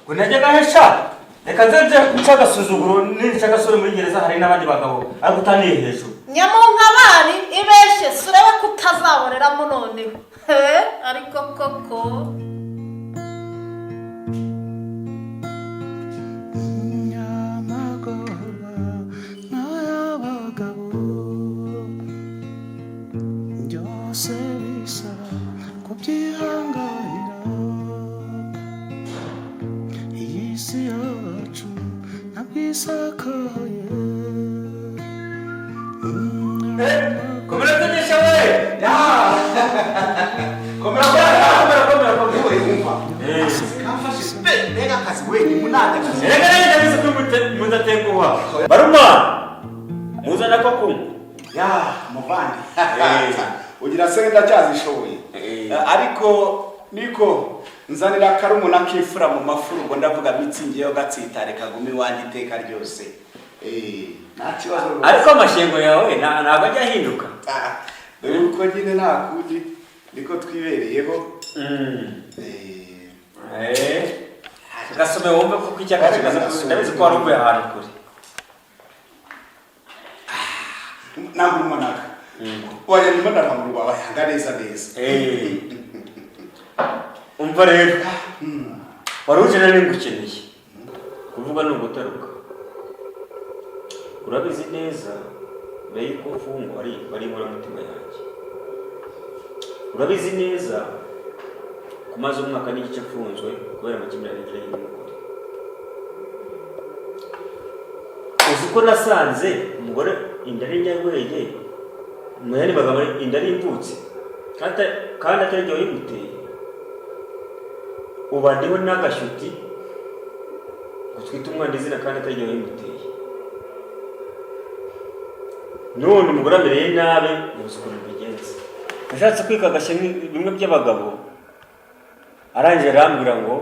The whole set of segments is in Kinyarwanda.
Ngo najyaga hesha, reka nze nje nca agasuzuguro, ninca agasore muri gereza hari n'abandi bagabo, ariko utaniye hejuru. Nyamunkabari ibeshye se, urebe ko utazaboreramo noneho. He, ariko koko. Nyamagorwa n'ay'abagabo, byose bisaba kubyihanganira. Iyi si yacu ntabwo isakaye. Komera tegesha we. Komera, komera, komera, komera, komera. Yewe, wumva kamfashe pe, mbega akazi we, ni munande akazi. Reka reka, ndabizi ko mudatenguha. Baruma, muzana ko kunywa. Ya muvandi, ugira se ndacyazishoboye? Ariko niko nzanira karumuna k'imfura mu mafuru, ubwo ndavuga mitsingi yo gatsitare kaguma iwanjye iteka ryose. Nta kibazo rwose. Ariko amashyengo yawe ntabwo ajya ahinduka. Ah, dore uko nyine nta kundi, niko twibereyeho. Gasome wumve kuko icyaka kimaze. Ndabizi ko wari uvuye ahantu kure. Ntabwo urimo naka wajya, ndimo ndaramurwa bayanga neza neza. Umva rero, wari uje nari ngukeneye, kuvuga ni ugutaruka. Urabizi neza, mbere y'uko mfungwa ari inkoramutima yanjye. Urabizi neza ko maze umwaka n'igice mfunzwe kubera amakimbirane yagiranye n'umugore. Uzi ko nasanze umugore inda ari inyarwege, mu yandi magambo inda ari imvutsi, kandi atari jye wayimuteye. Uba ndiho n'agashyuti ngo twite umwana izina kandi atari jye wayimuteye. None umugore amereye nabi, muzi ukuntu bigenze. Nashatse kwikagashya bimwe by'abagabo, arangije arambwira ngo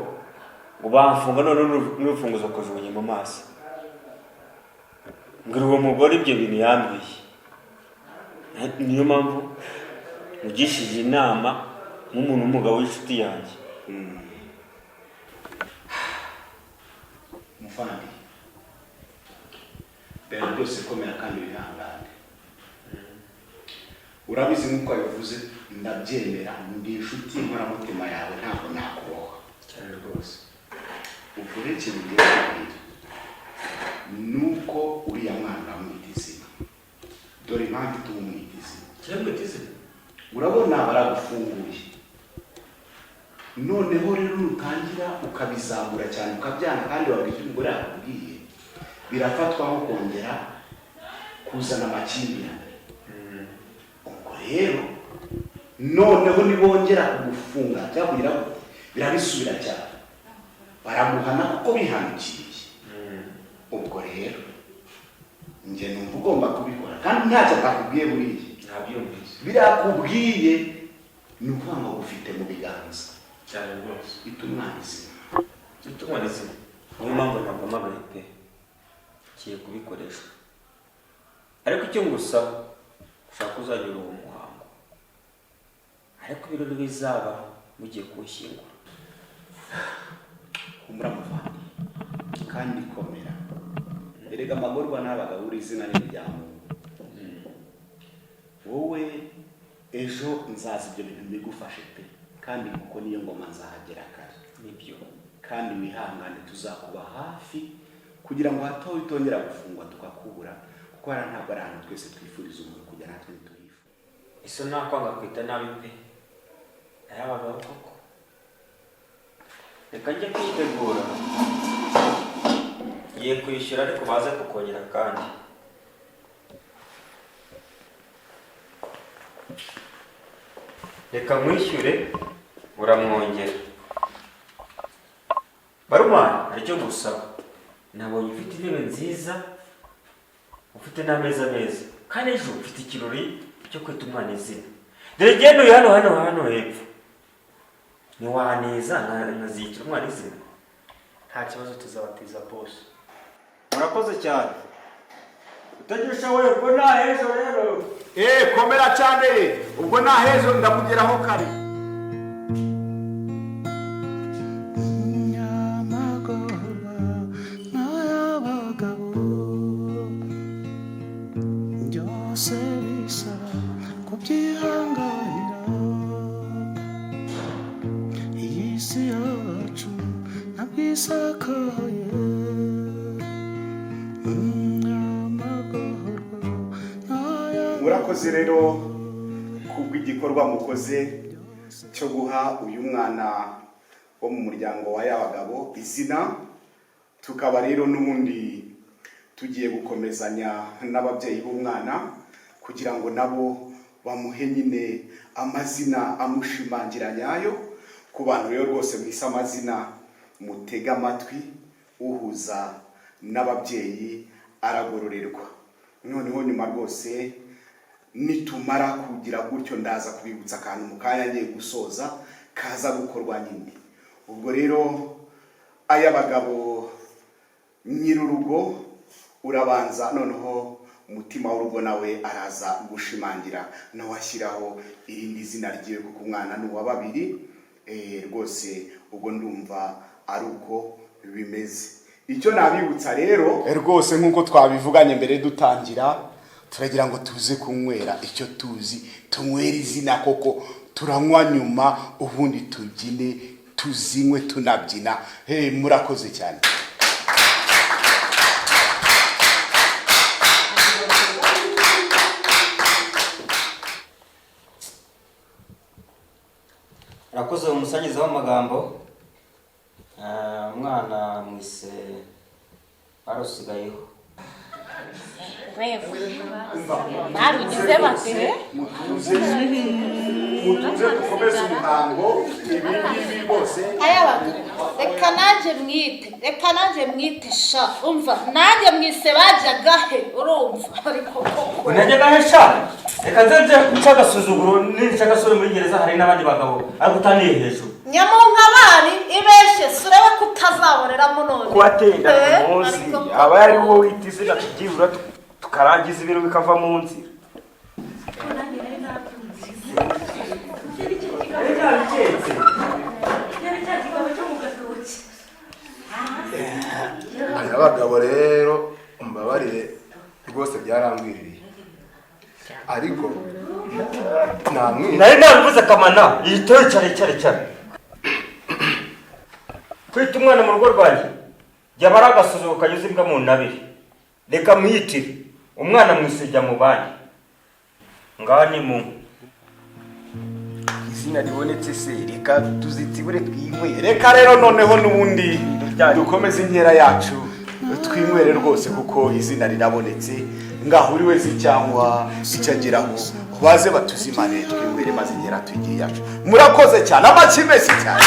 bamfunga, none n'urufunguzo kujugunya mu mazi. Mbwira uwo mugore ibyo bintu yambwiye. Niyo mpamvu mugishije inama nk'umuntu w'umugabo w'inshuti yanjye. Muvandi, mbere byose komera kandi wihangane. Urabizi, nk'uko wabivuze ndabyemera, ndi inshuti y'inkoramutima yawe, ntabwo nakuboha. Cyane rwose. Ubwo rero ikintu ngiye kubwira ni uko uriya mwana uramwita izina. Dore impamvu ituma umwita izina. Kiramwita izina. Urabona baragufunguye, noneho rero nutangira ukabizamura cyane, ukabyanga kandi wabwira ibyo umugore yakubwiye, birafatwa nko kongera kuzana amakimbirane. Ubwo rero noneho nibongera kugufunga cyangwa kugira gute, birabisubira cyane, baraguhana kuko bihanukiriye. Ubwo rero njye numva ugomba kubikora, kandi ntacyo atakubwiye buriya. Ntabyumvise. Birakubwiye ni ukuvuga ngo ufite mu biganza. Cyane rwose. Ita umwana izina. Ita umwana izina, niyo mpamvu ntabwo pe ngiye kubikoresha. Ariko icyo ngusaba, ushaka uzagira uwo muhango, ariko ibirori bizaba mugiye kuwushyingura. Humura muvandi, kandi komera. Erega amagorwa n'abagabo, uri izina n'imiryango. Wowe ejo nzaza ibyo bintu mbigufashe pe, kandi kuko niyo ngoma nzahagera kare. Nibyo. Kandi wihangane, tuzakuba hafi kugira ngo hato utongera gufungwa tukakubura, kuko hariya ntabwo ari ahantu twese twifuriza umuntu kujya, natwe ntituhifuza. Iso nakwanga kwita nabi pe, ay'abagabo koko. Reka njye kwitegura, ngiye kwishyura, ariko baze kukongera. Kandi reka mwishyure, uramwongera. Barumani, hari icyo gusaba. Nabonye ufite intebe nziza, ufite n'ameza meza, kandi ejo ufite ikirori cyo kwita umwana izina. Dore genda uyu hano hepfo, ntiwaneza nkazitira umwana izina? Nta kibazo, tuzabatiza bose. Murakoze cyane. Utagisha we, ubwo nta hejo rero. Eh, komera cyane, ubwo nta hejo, ndakugeraho kare. Ntabwo isakaye, amagorwa ntaya. Murakoze rero kubw'igikorwa mukoze cyo guha uyu mwana wo mu muryango wa Yabagabo izina. Tukaba rero n'ubundi tugiye gukomezanya n'ababyeyi b'umwana kugira ngo nabo bamuhe nyine amazina amushimangira nyayo. Ku bantu rero rwose mwise amazina, mutege amatwi, uhuza n'ababyeyi aragororerwa. Noneho nyuma rwose nitumara kugira gutyo, ndaza kubibutsa akantu mu kanya ngiye gusoza kaza gukorwa nyine. Ubwo rero Ayabagabo nyir'urugo urabanza, noneho umutima w'urugo nawe araza gushimangira, nawe ashyiraho irindi zina ryiwe, kuko umwana ni uwa babiri. Rwose ubwo ndumva ari uko bimeze. Icyo nabibutsa rero rwose, nk'uko twabivuganye mbere dutangira, turagira ngo tuze kunywera icyo tuzi, tunywere izina koko. Turanywa nyuma, ubundi tubyine, tuzinywe tunabyina. Hey, murakoze cyane. Arakoze umusangiza w'amagambo. Umwana mwise barusigayeho. Barugize bate? Mutuze, mutuze, dukomeze umuhango. Ibi ngibi rwose. Ayabagabo, reka nanjye mwite, reka nanjye mwite sha. Umva, nanjye mwise bajyaga he? Urumva ariko koko. Unajyaga he sha? Reka nze nje nca agasuzuguro, ninca agasore muri gereza hari n'abandi bagabo, ariko utaniye hejuru. Nyamunkabari ibeshye se, urebe ko utazaboreramo none. Kuwatenda ku munsi ariko aba ari wowe wita izina, tubyibura tukarangiza ibintu bikava mu nzira. Aya bagabo rero, umbabarire rwose, byarangwiririye, ariko namwe. Nari nabivuze akamana yitoye cyane cyane cyane. Kwita umwana mu rugo rwanjye yaba ari agasuzuguro kanyuze imbwa mu ntabire. Reka mwiyitire umwana, mwisujya mu bandi ngaha ni mu Izina ribonetse se, reka tuzitsibure twinywere. Reka rero noneho n'ubundi dukomeze inkera yacu, twinywere rwose, kuko izina rirabonetse. Ngaho uri wese cyangwa icyo ageraho, baze batuzimane, twinywere maze inkera tugiye yacu. Murakoze cyane, amashyi menshi cyane.